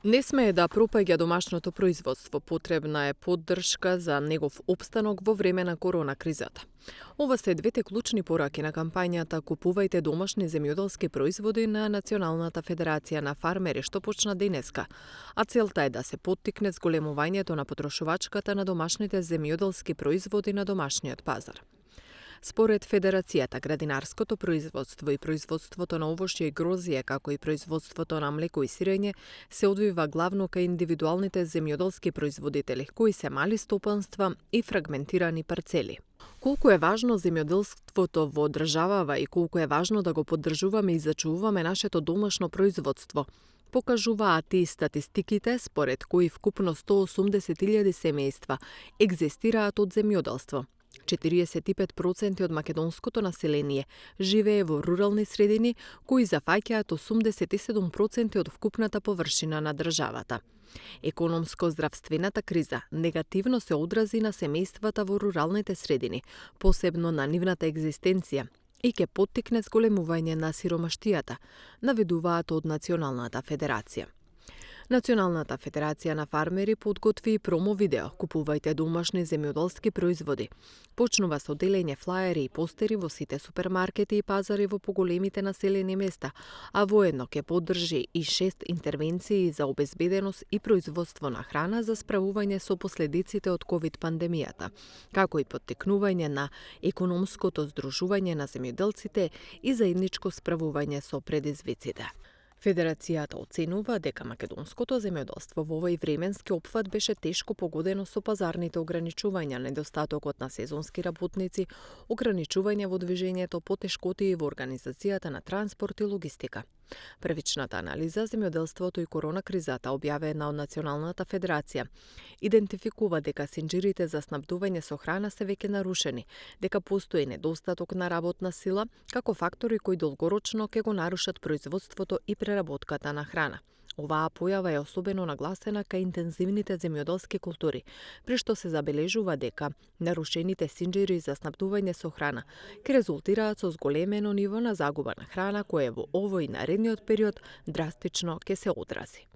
Не смее да пропаѓа домашното производство, потребна е поддршка за негов опстанок во време на корона кризата. Ова се двете клучни пораки на кампањата "Купувајте домашни земјоделски производи" на Националната федерација на фармери, што почна денеска, а целта е да се поттикне зголемувањето на потрошувачката на домашните земјоделски производи на домашниот пазар. Според Федерацијата, градинарското производство и производството на овошје и грозје, како и производството на млеко и сирење, се одвива главно кај индивидуалните земјоделски производители, кои се мали стопанства и фрагментирани парцели. Колку е важно земјоделството во државава и колку е важно да го поддржуваме и зачуваме нашето домашно производство, покажуваат и статистиките според кои вкупно 180.000 семејства екзистираат од земјоделство. 45% од македонското население живее во рурални средини, кои зафаќаат 87% од вкупната површина на државата. Економско-здравствената криза негативно се одрази на семејствата во руралните средини, посебно на нивната екзистенција, и ќе поттикне зголемување на сиромаштијата, наведуваат од Националната федерација. Националната федерација на фармери подготви и промо видео "Купувајте домашни земјоделски производи". Почнува со делење флаери и постери во сите супермаркети и пазари во поголемите населени места, а воедно ќе поддржи и 6 интервенции за обезбеденост и производство на храна за справување со последиците од ковид пандемијата, како и поттикнување на економското здружување на земјоделците и заедничко справување со предизвиците. Федерацијата оценува дека македонското земјоделство во овој временски опфат беше тешко погодено со пазарните ограничувања, недостатокот на сезонски работници, ограничување во движењето, потешкоти во организацијата на транспорт и логистика. Првичната анализа земјоделството и корона кризата, објавена од Националната федерација, идентификува дека синџирите за снабдување со храна се веќе нарушени, дека постои недостаток на работна сила, како фактори кои долгорочно ќе го нарушат производството и преработката на храна. Оваа појава е особено нагласена кај интензивните земјоделски култури, при што се забележува дека нарушените синџири за снабдување со храна ќе резултираат со зголемено ниво на загуба на храна, кое во овој наредниот период драстично ќе се одрази.